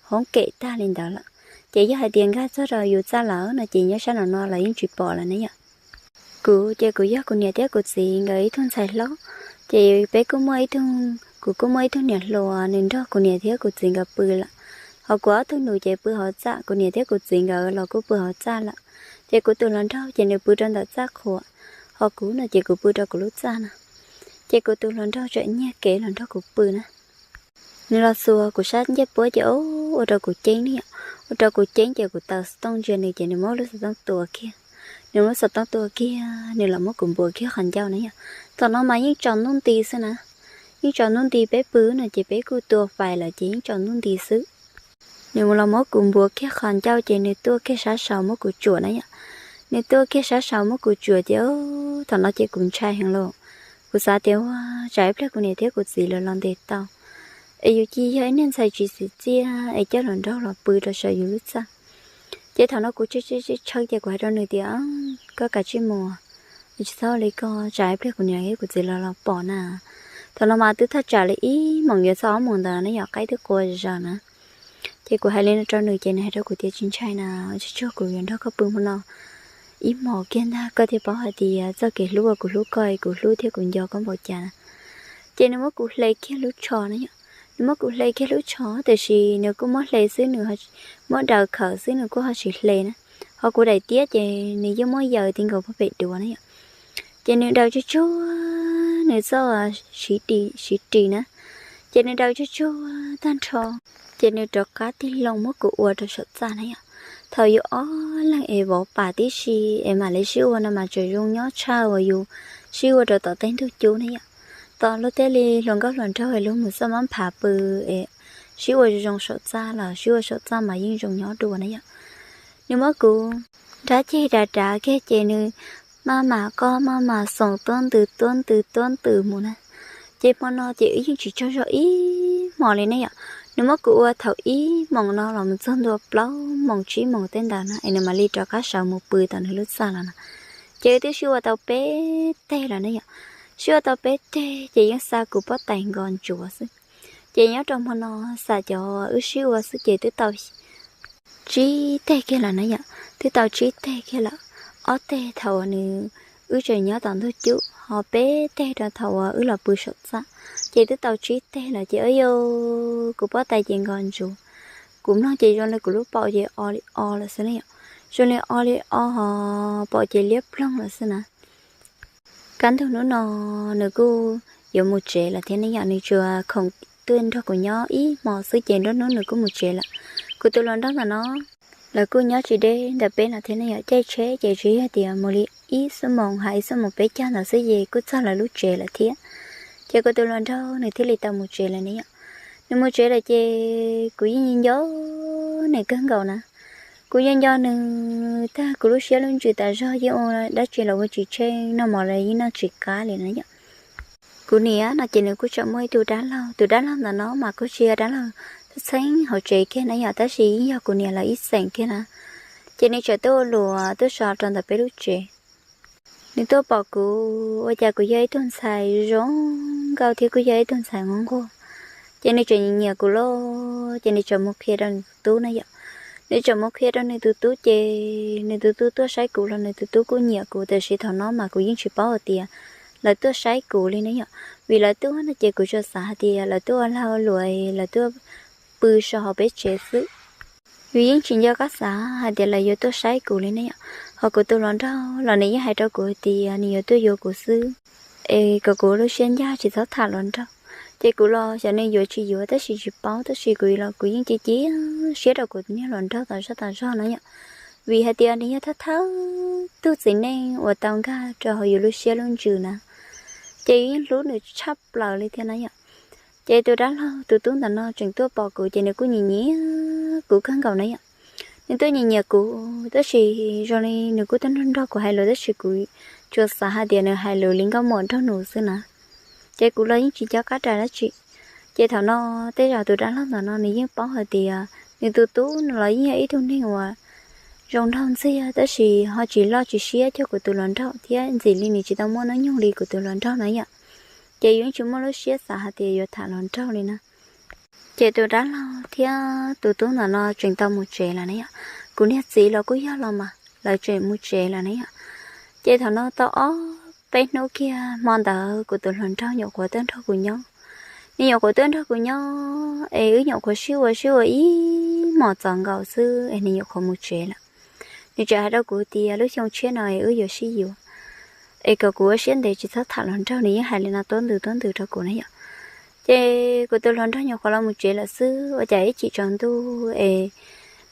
hoob kem tag li ntawd lawm. Ces yog hais tias nkag txog rau yus txaj lawm no ces nyob sab nraum no los yeej tsis pom lawm ne yom. Kuv ces kuv yog kuv niam thiab kuv txiv nkawd ib tug ntxhais hlob, ces peb kuj muaj ib tug, kuv kuj muaj ib tug niam hluas nws nrog kuv niam thiab kuv txiv nkawd pw lawm. Ho kuv ob tug nus ces pw hauv txaj, kuv niam thiab kuv txiv nkawd los kuj pw hauv txaj lawm. Ces kuv tus hluas nraug ces nws pw rau ntawm txaj qhuas, ho kuv no ces kuv pw rau kuv lub txaj na. Ces kuv tus hluas nraug tseem nyiag kev los nrog kuv pw na. Nws los xuas kuv sab ncej puab ces ua rau kuv ceeb ne yom, ua rau kuv ceeb ces kuv taws xov tooj ntsia nws ces nws muab lub xov tooj tua kiag. Nws muab xov tooj tua kiag nws los muab kuv npuav kiag qhov ncauj na yom. Thaum no mas yeej tsaus ntuj nti xwb na. Yeej tsaus ntuj nti peb pw no ces peb kuj tua fais lawm ces yeej tsaus ntuj nti xwb. Nws mus los muab kuv npuav kiag qhov ncauj ces nws tuaj kiag sab saud muab kuv tsuam na yom. Nws tuaj kiag sab saud muab kuv tsuam ces thaum no ces kuv ntshai heev lauj. Kuv xav tias ua tsam ib pliag kuv niam thiab kuv txiv lawv los ntes tau, es yus cia yog ib niag ntxhais tsis txim txiaj es coj hluas nraug los pw rau saum yus lub txaj. Ces thaum no kuv tshawb tshawb ces kuv hais rau nws tias, koj kav tsij mus, tsis txhob li ko tsam ib pliag kuv niam thiab kuv txiv lawv los pom na. Thaum no mas twb thaj tsam li ib moos yuav txog ob moos ntawd na yom, qaib twb qua zaws na. Ces kuv hais li no rau nws ces nws hais rau kuv tias tsis ntshai na, tsis tsuag kuv yuav nrog koj pw hmo no ib hmos kiag ntag, koj thiaj paub hais tias txoj kev hlub uas kuv hlub koj, kuv hlub thiab kuv nco koj npaum cas na. Ces nws muab kuv hle kiag lub tsho na yom. Nws muab kuv hle kiag lub tsho tiam sis nws kuj muab hle xwb, nws muab daws khawm xwb, nws kuj ho tsis hle na. Ho kuv daim tiab ces nws yeej muab yaws ti nkaus pem duav na yom. Ces nws daws tsuag tsuag nws txoj siv ris na. Ces nws daws tsuag tsuag tag nrho, ces nws rov qab tig loo muab kuv ua rau saum txaj na yom. Thaum yus ob leeg es vov pam tib si es mam li sib ua no mas tseem zoo nyob tshaj uas yus sib ua rau tom tej ntug cub na yom. Tom luag tej li hluas nkauj hluas nraug es luag mus txoj mab phav pw es sib ua zoo zoo saum txaj los sib ua saum txaj mas yeej zoo nyob dua na yom. Nws muab kuv nrab ceg dav dav kiag ces nws maj mam qoj maj mam xoom tuab ntws tuab ntws tuab ntws mus na. Ces hmo no ces wb yeej tsis tsaug zog ib hmos li ne yom. Nws muab kuv ua thaum ib moos no los mus txog ntua plaub moos tsib moos tej ntawd na es nws mam li rov qab sawv mus pw tom nws lub txaj los na. Ces wb twb sib ua tau peb teg lawm ne yom. Sib ua tau peb teg ces yeej xa kuv pob tais nkos ntsuav xwb. Ces nyob rau hmo no xam cov wb sib ua xwb ces twb tau tsib teg kiag lawm na yom. Twb tau tsib teg kiag lawm, ob teg thaum uas nws, wb tseem nyob tom ntug cub, ho peb teg rau thaum uas wb los pw saum txaj. Ces twb tau tsib teg lawm ces yog kuv pob tais ces nkos ntsuav. Kuv mloog ces zoo li kuv lub paum ces o li o lawm xwb ne yom. Zoo li o li o ho paum ces liab ploog lawm xwb na. Kaj ntug hnub no nws kuj yuav mus tsev lawm thiab ne yom, nws tsuas khoom tuaj nrog kuv nyob ib hmo xwb ces nruab hnub nws kuj mus tsev lawm. Kuv tus hluas nraug ntawm no, lawv kuj nyob tsis deb ntawm peb no thiab ne yom, caij tsheb ces tsuas yog tias mus li ib xuab moos ha ib xuab moos peb caug ntawd xwb ces kuj txog lawv lub tsev lawm thiab. Ces kuv tus hluas nraug nws thiaj li tau mus tsev lawm ne yom. Nws mus tsev lawm ces kuv yeej nco nws kawg nkaus na. Kuv yeej nco nws tag kuv lub siab lub ntsws tas zog yeej ua dab tsi los ua tsis tsheej, noj mov los yeej noj tsis qab li na yom. Kuv niam no ces nws kuj tseem muaj ib tug dab laug, tus dab laug ntawm no mas kuj tsis yog dab laug txheeb hauv tsev kiag na yom, tab sis yeej yog kuv niam lawv ib xeem kiag na. Ces nws tseem tuaj ua luam tuaj so rau ntawm peb lub tsev. Nws tuaj pom kuv ua cas kuv yog ib tug ntxhais zoo nkauj thiab kuj yog ib tug ntxhais nquag nquag, ces nws tseem nyiam kuv lawm ces nws tseem mus qhia rau nws tus tub na yom. Nws tseem mus qhia rau nws tus tub ces nws tus tub tuaj saib kuv los nws tus tub kuj nyiam kuv, tiam sis thaum no mas kuv yeej tsis paub hais tias lawv tuaj saib kuv li ne yom. Vim lawv tuaj no ces kuv tsuas xav hais tias lawv tuaj ua lag ua luam, lawv tuaj pw so hauv peb tsev xwb. Yus yeej tsis nco qab xav hais tias lawv yuav tuaj saib kuv li ne yom. Ho kuv tus hluas nraug los nws yeej hais rau kuv hais tias nws yuav tuaj yuav kuv xwb, es kom kuv lub siab ncaj tsis txhob tham hluas nraug. Ces kuv los xyov nws yuav tsis yuav tab sis tsis paub, tab sis kuv los kuv yeej cia cia siab rau kuv niag hluas nraug tas zog tas zog na yom. Vim hais tias nws yog thawj thawj tug txiv neej uas tau nkag rau hauv yus lub siab lub ntsws na, ces yus yeej hlub nws tshaj plaws li thiab na yom. Ces tus dab laug tus tub ntawm no tseem tuaj pom kuv ces nws kuj nyiam nyiam kuv kawg nkaus na yom. Nws tuaj nyiam nyiam kuv tab sis zoo li nws kuj tuaj nrog nrog kuv hais lus tab sis kuv tsuas xav hais tias nws hais lus li nkauj muam nraug nus xwb na. Ces kuv los yeej tsis nco qab ras dab tsi. Ces thaum no tej zaum tus dab laug ntawm no nws yeej paub hais tias nws tus tub no los yeej yog ib tug neeg uas zoo nraug ntxiag tab sis ho tsis loj tsis siab cuag kuv tus hluas nraug thiab ntxim li nws tsis tau muaj hnub nyoog li kuv tus hluas nraug na yom. Ces yus yeej tsis muaj lub siab xav hais tias yuav tham hluas nraug li na. Ces tus dab laug thiab tus tub ntawm no tseem tau mus tsev lawm na yom. Kuv niag txiv los kuj yog los mas lawv tseem mus tsev lawm na yom. Ces thaum no tau ob peb hnub kiag hmo ntawd kuv tus hluas nraug nyuam qhuav tuaj nrog kuv nyob. Nws nyuam qhuav tuaj nrog kuv nyob es wb nyuam qhuav sib ua sib ua ib hmos txaus nkaus xwb es nws nyuam qhuav mus tsev lawm. Nws tseem hais rau kuv tias lub xyoo tshiab no es wb yuav sib yuav, es kom kuv ua siab ntev tsis txhob tham hluas nraug, nws yeej hais li no tuab ntws tuab ntws rau kuv na yom. Ces kuv tus hluas nraug nyuam qhuav los mus tsev lawm xwb ua cas ib chim tsaus ntuj es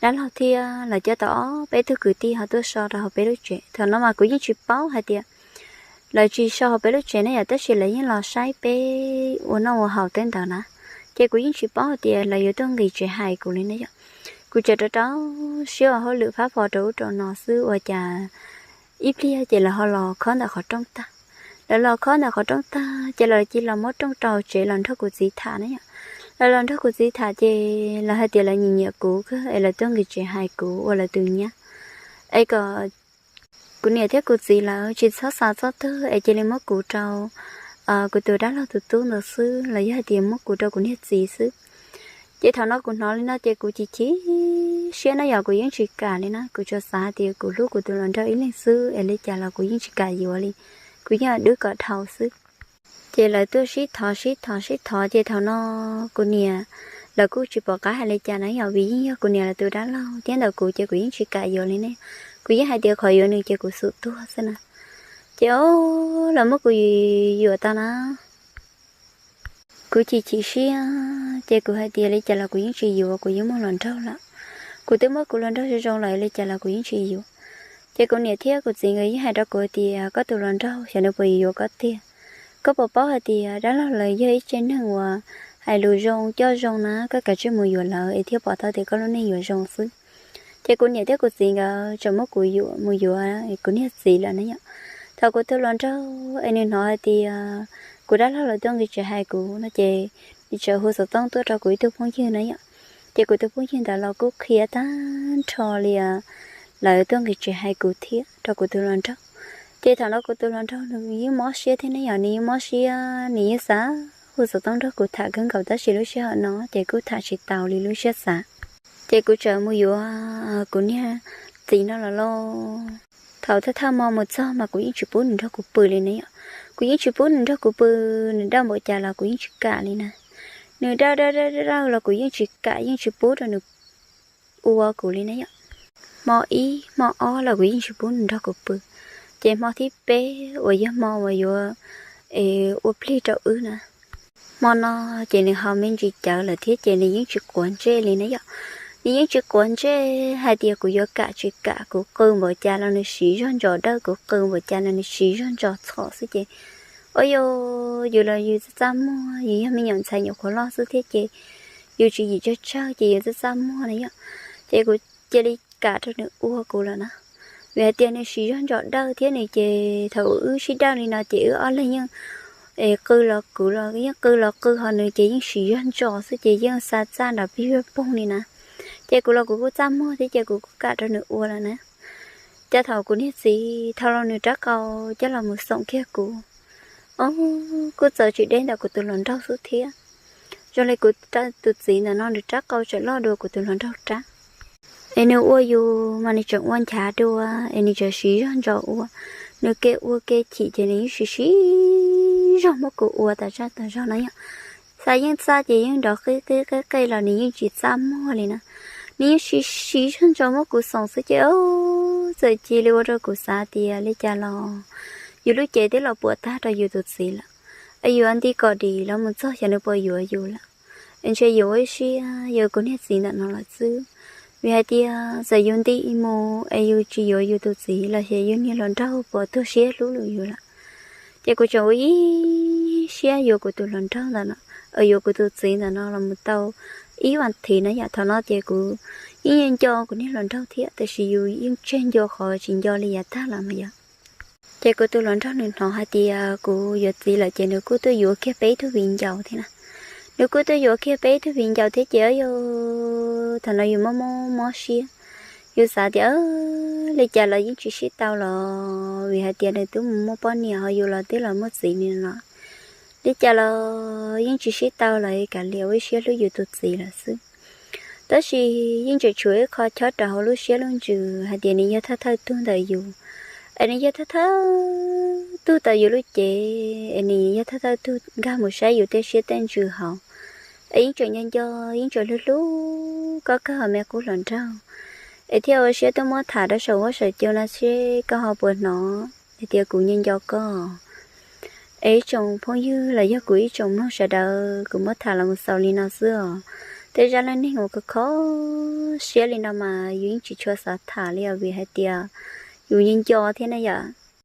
dab laug thiab lawv coj tau ob peb tug kwv tij ho tuaj so rau hauv peb lub tsev. Thaum no mas kuv yeej tsis paub hais tias lawv tsis so hauv peb lub tsev ne yom, tab sis lawv yeej los saib peb ua noj ua haus tej ntawd na. Ces kuv yeej tsis paub hais tias lawv yuav tuaj nqis tsev hais kuv li ne yom. Kuv tseem rau rau siab ua hauj lwm phab pho rau ub rau no xwb ua cas ib pliag ces lawv ho los khob ntawm qhov rooj tag. Lawv los khob ntawm qhov rooj tag ces lawv cia li los muab rooj rau tsev los nrog kuv txiv tham na yom. Lawv los nrog kuv txiv tham ces lawv hais tias lawv nyiam nyiam kuv kawg es lawv tuaj nqis tsev hais kuv ua lawv tus nyab, es kom kuv niam thiab kuv txiv lawv tsis txhob xav txog twg es cia li muab kuv rau kuv tus dab laug tus tub ntawd xwb los yog hais tias muab kuv rau kuv niag txiv xwb. Ces thaum no kuv hnov li no ces kuv chim chim siab na yom, kuv yeej tsis kam li na. Kuv tsuas xav hais tias kuv hlub kuv tus hluas nraug ib leeg xwb es li cas los kuv yeej tsis kam yuav li. Kuv yeej dwb kom dhau xwb. Ces lawv tuaj sib thov sib thov sib thov ces thaum no kuv niam lawv kuj tsis pom qab hais li cas na yom, vim yeej yog kuv niam lawv tus dab laug thiab ntawm kuv ces kuv yeej tsis kam yuav li ne. Kuv yeej hais tias qhov yuav nws ces kuv xum tuag xwb na. Ces o, lawv muab kuv yuam tau na. Kuv chim chim siab ces kuv hais tias li cas los kuv yeej tsis yuav, kuv yeej muaj hluas nraug lawm. Kuv twb muab kuv hluas nraug zoo zoo lawm li cas los kuv yeej tsis yuav. Ces kuv niam thiab kuv txiv nkawd yeej hais rau kuv tias koj tus hluas nraug xyov nws puas yuav yuav koj tiag. Koj puas paub hais tias dab laug lawv yog ib tsev neeg uas hais lus zoo coj zoo na, koj kav tsij mus yuav lawv es thiaj pom tau tias koj lub neej yuav zoo xwb. Ces kuv niam thiab kuv txiv nkawd tseem muab kuv yuam mus yuav kuv niag txiv lawm na yom. Thaum kuv tus hluas nraug es nws hnov hais tias kuv dab laug lawv tuaj nqis tsev hais kuv no ces nws txawm hu xov tooj tuaj rau kuv ib tug phooj ywg na yom. Ces kuv tus phooj ywg ntawd los kuj qhia tag nrho li lawv tuaj nqis tsev hais kuv thiab rau kuv tus hluas nraug. Ces thaum no kuv tus hluas nraug nws yeej mob siab thiab ne yom, nws yeej mob siab, nws yeej xav hu xov tooj nrog kuv tham kawg nkaus tab sis lub sij hawm no ces kuj tham tsis tau li lub siab xav. Ces kuv txawm mus yuav kuv niag txiv no los lauj. Thaum thawj thawj hmo mus txog mas kuv yeej tsis pub nws nrog kuv pw li ne yom. Kuv yeej tsis pub nws nrog kuv pw, nws dawj npaum cas los kuv yeej tsis kam li na. Nws dawj dawj dawj dawj los kuv yeej tsis kam, yeej tsis pub rau nws ua kuv li na yom. Hmo ib hmo ob los kuv yeej tsis pub nws nrog kuv pw. Ces hmo thib peb uas yog hmo uas yuav ua plig rau wb na, hmo no ces nws haus me ntsis cawv lawm thiab ces nws yeej tsis quav ntsej li na yom. Nws yeej tsis quav ntsej hais tias kuv yuav kam tsis kam, kuv qw npaum cas los nws siv zog ntsos dawj, kuv qw npaum cas los nws siv zog ntsos txhom xwb ces, o yus, yus los yus txaj txaj muag, yus yog me nyuam ntxhais nyuam qhuav loj xwb thiab ces yus tswv yim tsawg tsawg ces yus txaj txaj muag na yom. Ces kuv cia li kam rau nws ua kuv lawm na. Vim hais tias nws siv zog ntsos dawj thiab nws ces thaum wb sib dawj li no ces wb ob leeg yeej qw los kuv los yeej qw los qw ho nws ces yeej siv zog ntsos xwb ces yeej xa txaj nram pig poog li na. Ces kuv los kuv kuj txaj muag thiab ces kuv kuj kam rau nws ua lawm na. Ces thaum kuv niag txiv thau los nws rab qau coj los mus xoom kiag kuv, o, kuj txawv tsis deb ntawm kuv tus hluas nraug xwb thiab. Zoo li kuv tus txiv ntawm no nws rab qau tseem loj dua kuv tus hluas nraug rab. Es nws ua yus mas nws tseem ua nchav dua, es nws tseem siv zog ntsos ua. Nws kev ua kev chim ces nws yeej siv siv zog muab kuv ua tas zaj tas zog na yom. Xa yeej txaj ces yeej nrov qij qij qij qij los nws yeej tsis txaj muag li na. Nws yeej siv siv zog ntsos muab kuv xoom xwb ces txawm cia li ua rau kuv xav tias li cas los yus lub cev twb los puas tag rau yus tus txiv lawm, es yus nti kom dim los mus txog xyov nws puas yuav yus lawm. Es ntshe yus ua ib siab yuav kuv niag txiv ntawm no lawm xwb, vim hais tias txawm yus nti mus es yus tsis yuav yus tus txiv los xyov yus niag hluas nraug puas tuag siab hlub lus yus lawm. Ces kuv tseem ua ib siab yuav kuv tus hluas nraug ntawm no, yuav kuv tus txiv ntawm no los mus tau ib vas thiv na yom. Thaum no ces kuv yeej nco kuv niag hluas nraug thiab tiam sis yus yeej tseg nco qhov tsis nco li yav tag los mas yog. Ces kuv tus hluas nraug nws hnov hais tias kuv yuav txiv lawm ces nws kuj tuaj yuav kiag peb ib tug viv ncaus thiab na. Nws kuj tuaj yuav kiag peb ib tug viv ncaus thiab ces yus, thaum no yus mob mob mob siab, yus xav tias li cas los yeej tsis sib tau los vim hais tias nws twb mus muaj poj niam ho yus los twb los muaj txiv li no. Li cas los yeej tsis sib tau los kav liam ua ib siab hlub yus tus txiv lawm xwb. Tab sis yeej tseem tshuav ib qho chob rau hauv lub siab lub ntsws hais tias nws yog thawj thawj tug ntawm yus, es nws yog thawj thawj tug tau yus lub cev, es nws yog thawj thawj tug nkag mus saib yus tej siab tej ntsws hauv. Es yeej tseem nco nco, yeej tseem hlub hlub koj kawg me qub hluas nraug, es thiaj ua siab tuaj muab tham rau saum huab saum cua no seb koj ho puas hnov hais tias kuv nco nco koj. Es ib tsoom phooj ywg los yog kuv ib tsoom mloog sawv daws, kuv muab tham los mus xaus li no xwb os. Tej zaj neej neeg uas kho kho siab li no mas yus yeej tsis tshua xav tham li os vim hais tias yus nco nco thiab na yom.